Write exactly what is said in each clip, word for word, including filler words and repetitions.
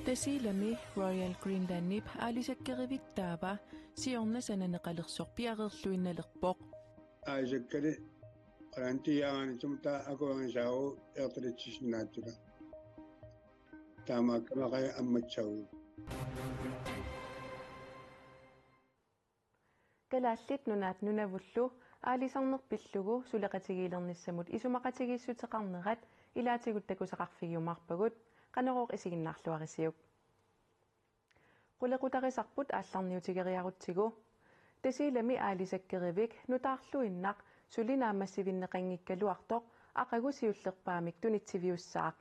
Tasiilami Royal Greenlandip aalisakkerivik taava siorna sananeqalersoq piareerluinnalerpoq. Aalisakkali qananti jaanitsum taa akuerisaaruu ertalitsinnaattuta. Taamaakkamaqai ammatsagu. Kalaallit Nunaat Nunavullu aalisarneq pillugu suleqatigiilernissamut isumaqatigiissuteqarnerat ilaatigut takusaqarfigiumaarpagut, Qanorooq isiginnaarluarisiuk. Qulequtarisarput aallarniutigeriarutsigu. Tasiilami aalisakkerivik nutaarluinnaq suli naammassivinneqanngikkaluartoq aqagu siullerpaamik tunitsiviussaaq.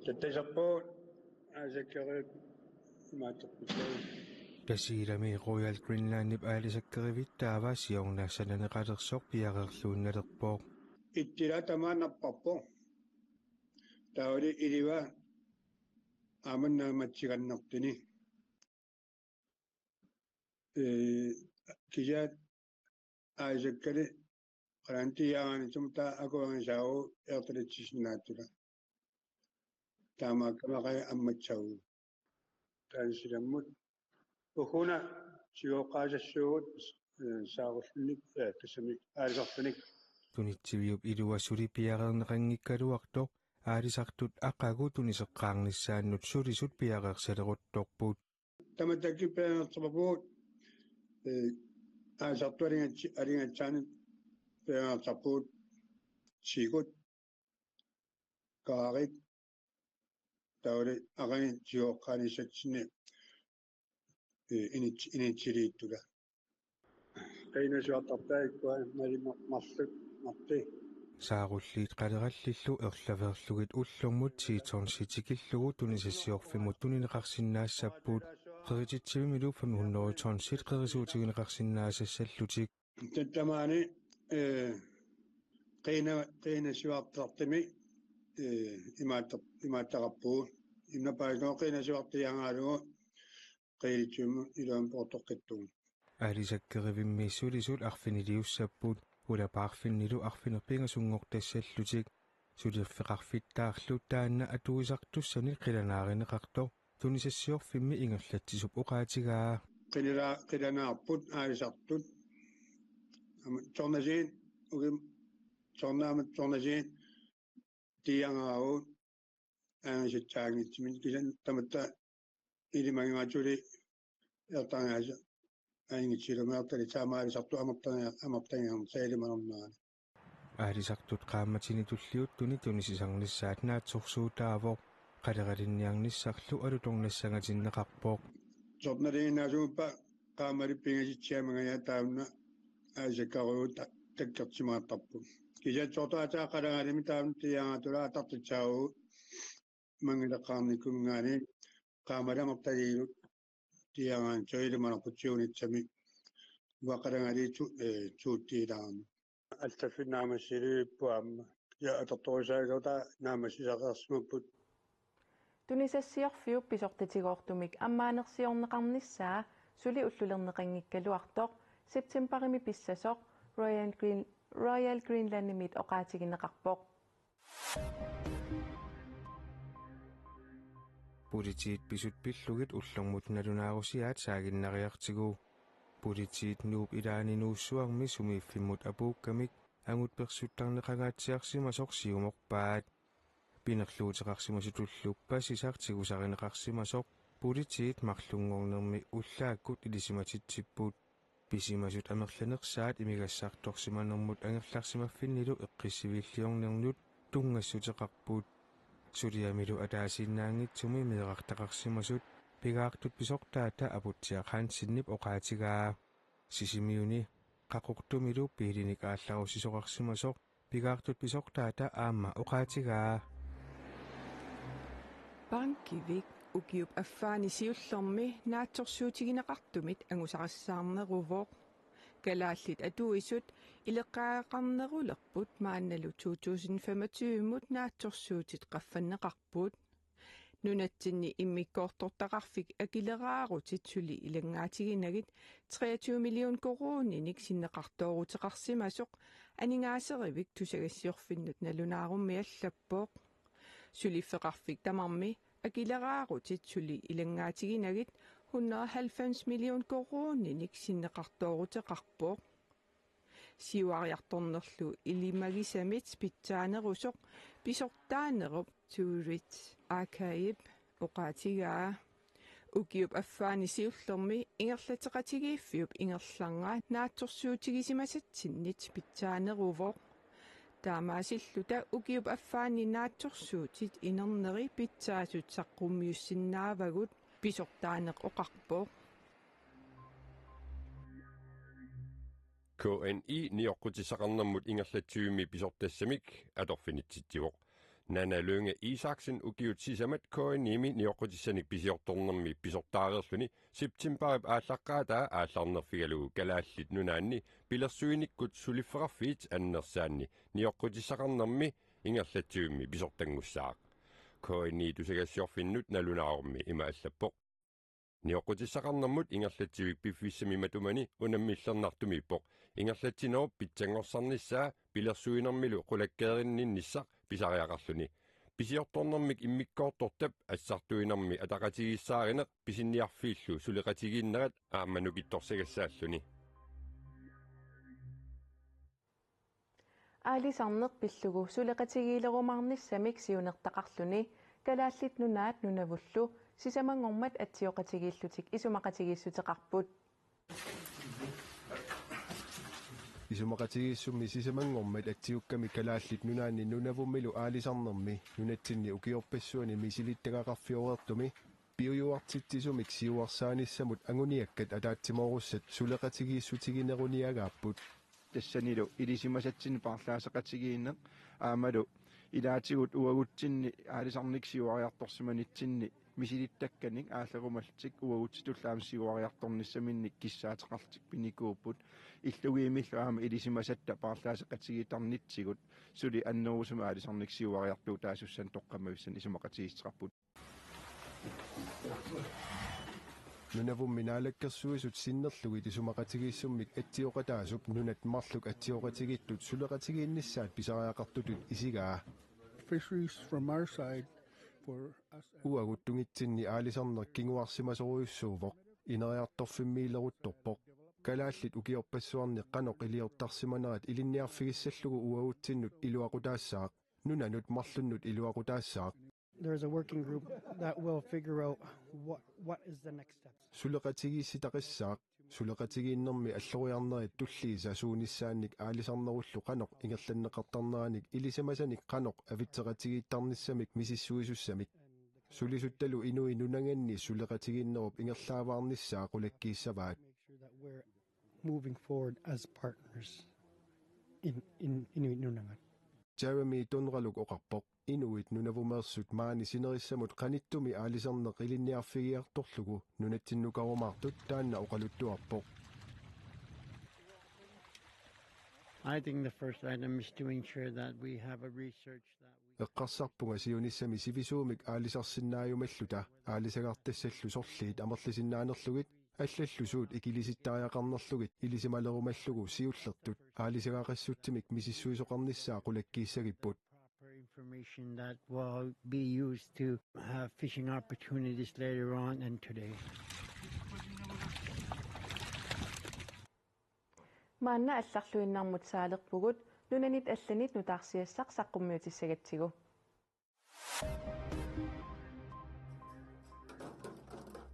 Tattaserput aalisakkerivik imaattorput. Tasiilami Royal Greenlandip aalisakkerivik taava siorna sananeqalersoq piareerluinnalerpoq. Ittila tamaat napparpoq. Taavali iliva aamma naammassigannertuni. Ee, kisianni aalisakkali qananti jaanitsum taa akuerisaaruu ertalitsinnaattuta. Taamaakkamaqai ammatsagu. Taanna silammut. Ukuna tigooqqaasassuugut, ee, saarullutik, ee, tassami aalisartunik. Tunitsiviup ilua suli piareerneqanngikkaluartoq aalisartut aqagu tuniseqqaarnissaannut sulisut piareersaleruttorput. Tamattakkut piareersarpugut, ee, aalisartut alingatsi-, alingatsaanit piareersarpugut, sigut, kaarit, taavali aqagu tigooqqaanissatsinni, ee, init-, initsiliittuta. Qiinasuartartai ikkua nali ma-, marluk marti. Saarulliit qalerallillu erlaveerlugit ullormut ti tonsit tikillugu tunisassiorfimmut tunineqarsinnaassapput, qerititsivimmilu fem hundrede tonsit qerisuutigineqarsinnaasassallutik. Tattamaani, ee, qiina-, qiinasuartartumi, ee, imaatta-, imaattaqarpugut. Imma paasoo qiinasuartiaangaalugu qiilitsivimmut iluamik poortoqqittugut. Aalisakkerivimmi sulisut arfiniliussapput, ulapaarfinnilu arfineq-pingasunngortassallutik. Suliffeqarfittaarlu taanna atuisartussanit qilanaarineqartoq tunisassiorfimmi ingerlatsisup oqaatigaa. Qilila-, qilanaarput aalisartut. Aamma tornasiit, ukim tornaama tornasiit tiiangaagut aningaasatsaanngitsumik, kisianni tamatta ilimagigaatuli ertarigaasa aningaatsilumeertali taama aalisartut amertariga-, amertarigaarneq ilimanarnerani. Aalisartut qaammatini tulliuttuni tunisisarnissaat naatsorsuutaavoq, qaleralinniarnissarlu alutornassangatinneqarpoq. Soorlu nalinginnaasuuppat qaammatit pingasitsiamik, taanna aalisakkarujuuvoq ta-, takkertimaartarput. Kisianni soorlu aatsaat qaleralimmi taanna tiiagaatulaa attartitsaavugut manngileqqaarnikkuminngaanniit qaammatit amertaliillutik tiiagaanni ilimanarput siunissami uanga qaleraliit tu-, ee, tuuttiilaarami. Allaffinnaamassiluippu aamma. Ja atortorusaagaluta naammassisaqarsimapput. Tunisassiorfiup pisortatigoortumik ammaanersiorneqarnissaa suli ullulerneqanngikkaluartoq septembarimi pissasoq Royal Green-, Royal Greenlandimit oqaatigineqarpoq. Politiit pisut pillugit ullormut nalunaarusiaat saaginnariartigu. Politiit Nuup ilaani Nuussuarmi sumiiffimmut apuukkamik angut persuttarneqangaatsiarsimasoq siumorpaat. Pinerluuteqarsimasutullu pasisaq tigusarineqarsimasoq politiit marlunngornermi ullaakkut ilisimatitsipput. Pisimasut amerlanersaat imigassartorsimanermut angerlarsimaffinnilu eqqissiviilliornernut tunngassuteqarput. Suliamilu ataasiinnaanngitsumi meerartaqarsimasut pigaartut pisortaata Aputsiaq Hansenip oqaatigaa. Sisimiuni Qaqortumilu biilinik aallarussisoqarsimasoq pigaartut pisortaata aamma oqaatigaa. Bankivik ukiup affaani siullermi naatsorsuutigineqartumit angusarissaarneruvoq. Kalaallit atuisut ileqqaaqarnerulerput maannalu to tusind femogtyve-mut naatsorsuutit qaffanneqarput. Nunatsinni immikkoortortaqarfik akileraarutit suli ilanngaatiginagu treogtyve million koruuninik sinneqartooruteqarsimasoq aningaaserivik tusagassiorfinnut nalunaarummi allappoq. Suliffeqarfik tamarmi akileraarutit suli ilanngaatiginagit hundrede og halvfems million koruuninik sinneqartooruteqarpoq. Siuariartornerlu ilimagisamit pitsaanerusoq pisortaanerup Turit Akaip oqaatigaa. Ukiup affaani siullermi ingerlatseqatigiiffiup ingerlanera naatsorsuutigisimasatsinnit pitsaaneruvoq. Taamaasilluta ukiup affaani naatsorsuutit inerneri pitsaasut saqqummiussinnaavagut, pisortaaneq oqarpoq. K N I nioqqutissaqarnermut ingerlatsivimmi pisortassamik atorfinitsitsivoq. Nanna Lynge Isaksen ukiut sisamat K N I-mi nioqqutissanik pisiortornermi pisortaareerluni septembarip aallaqqaataa aallarnerfigalugu Kalaallit Nunaanni pilersuinikkut suliffeqarfiit annersaanni nioqqutissaqarnermi ingerlatsivimmi pisortanngussaaq. K N I tusagassiorfinnut nalunaarummi ima allappoq: Nioqqutissaqarnermut ingerlatsivik piffissami matumani unammillernartumiippoq. Ingerlatsinerup pitsanngorsarnissaa pilersuinermilu qulakkeerinninnissaq pisariaqarluni. Pisiortornermik immikkoortortap assartuinermi ataqatigiissaarineq pisinniarfiillu suleqatigiinnerat aamma nukittorsagassaalluni. Aalisarneq pillugu suleqatigiilerumaarnissamik siunertaqarluni Kalaallit Nunaat Nunavullu sisamanngormat atsioqatigiillutik isumaqatigiissuteqarput. Isumaqatigiissummi sisamanngormat atsiukkami Kalaallit Nunaanni Nunavummilu aalisarnermi nunatsinni ukiorpassuarni misilittagaqarfioreertumi piujuartitsisumik siuarsaanissamut anguniakkat ataatsimoorussat suleqatigiissutigineruniagaapput. Tassanilu ilisimasatsinnik paarlaaseqatigiinneq aammalu ilaatigut uagutsinni aalisarneq siuariartorsimanitsinni misilittakkanik aallerumallutik uagutsitullu aamma siuariartornissaminnik kissaateqarlutik pinikuupput. Illugiimmillu aamma ilisimasatta paarlaaseqatigiittarnitsigut suli annerusumik aalisarneq siuariartuutaasussanik toqqammavissanik isumaqatigiissuteqarput. Nunavummi Naalakkersuisut sinnerlugit isumaqatigiissummik atsioqataasup nunat marluk atsioqatigiittut suleqatigiinnissaat pisariaqartutut isigaa. Fisheries from our side for us. Uagut tungitsinni aalisarneq kinguarsimasorujussuuvoq, ineriartorfimmiileruttorpoq. Kalaallit ukiorpassuarni qanoq iliortarsimanerat ilinniarfigissallugu uagutsinnut iluaqutaassaaq, nunanut marlunnut iluaqutaassaaq. There is a working group that will figure out what, what is the next step. Suleqatigiissitaqissaaq, suleqatigiinnermi alloriarnerit tulliisa suunissaannik aalisarnerullu qanoq ingerlanneqartarneranik ilisimasanik qanoq avitseqatigiittarnissamik misissuisussamik. Sulisuttalu inuit nunanganni suleqatigiinnerup ingerlaavaarnissaa qulakkiissavaat. Make sure that we're moving forward as partners in, in Inuit Nunangat. Jeremy Tunraluk oqarpoq, inuit nunavumeersut maani sinerissamut qanittumi aalisarneq ilinniarfigiartorlugu nunatsinnukarumaartut taanna oqaluttuarpoq. I think the first item is to ensure that we have a research that we... Eqqarsarpunga siunissami sivisuumik aalisarsinnaajumalluta aalisagartassallu sorliit amerlisinnaanerlugit allallu suut ikilisittariaqarnerlugit ilisimalerumallugu siullertut aalisagaqassutsimik misissuisoqarnissaa qulakkiissagipput. Proper information that will be used to have fishing opportunities later on and today. Maanna allarluinnarmut saalerpugut, nunanit allanit nutaarsiassaq saqqummiutissagatsigu.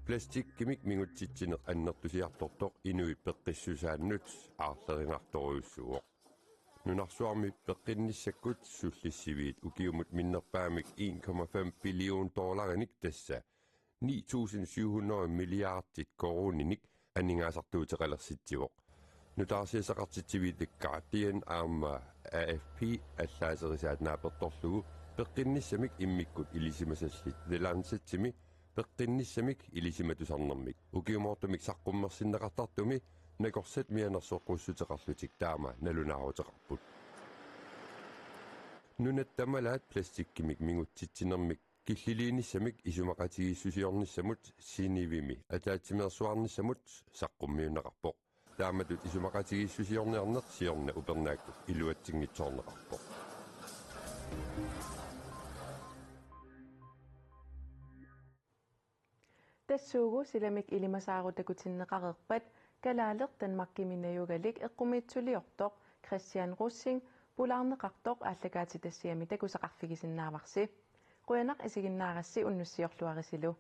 Plastikkimik mingutsitsineq annertusiartortoq inuit peqqissusaannut aarlerinartorujussuuvoq. Nunarsuarmi peqqinnissakkut sullissiviit ukiumut minnerpaamik en komma fem billion dollarinik, tassa ni tusind syv hundrede milliardit koruuninik, aningaasartuuteqalersitsivoq. Nutaarsiassaqartitsiviit The Guardian aamma A F P allaaserisaat naapertorlugu peqqinnissamik immikkut ilisimasallit The Lancetimi peqqinnissamik ilisimatusarnermik ukiumoortumik saqqummersinneqartartumi nakorsat mianersoqqussuteqarlutik taama nalunaaruteqarput. Nunat tamalaat plastikkimik mingutsitsinermik killiliinissamik isumaqatigiissusiornissamut Genèvemi ataatsimeersuarnissamut saqqummiunneqarpoq. Taamatut isumaqatigiissusiorniarneq siorna upernaakkut iluatsinngitsoorneqarpoq. Tassuugu silamik ilimasaarut takutinneqareerpat kalaaleq Danmarkimi najugalik eqqumiitsuliortoq Christian Rosing pulaarneqartoq aallakaatitassiami takusaqarfigisinnaavarsi. Qujanaq isiginnaarassi, unnussiorluarisilu.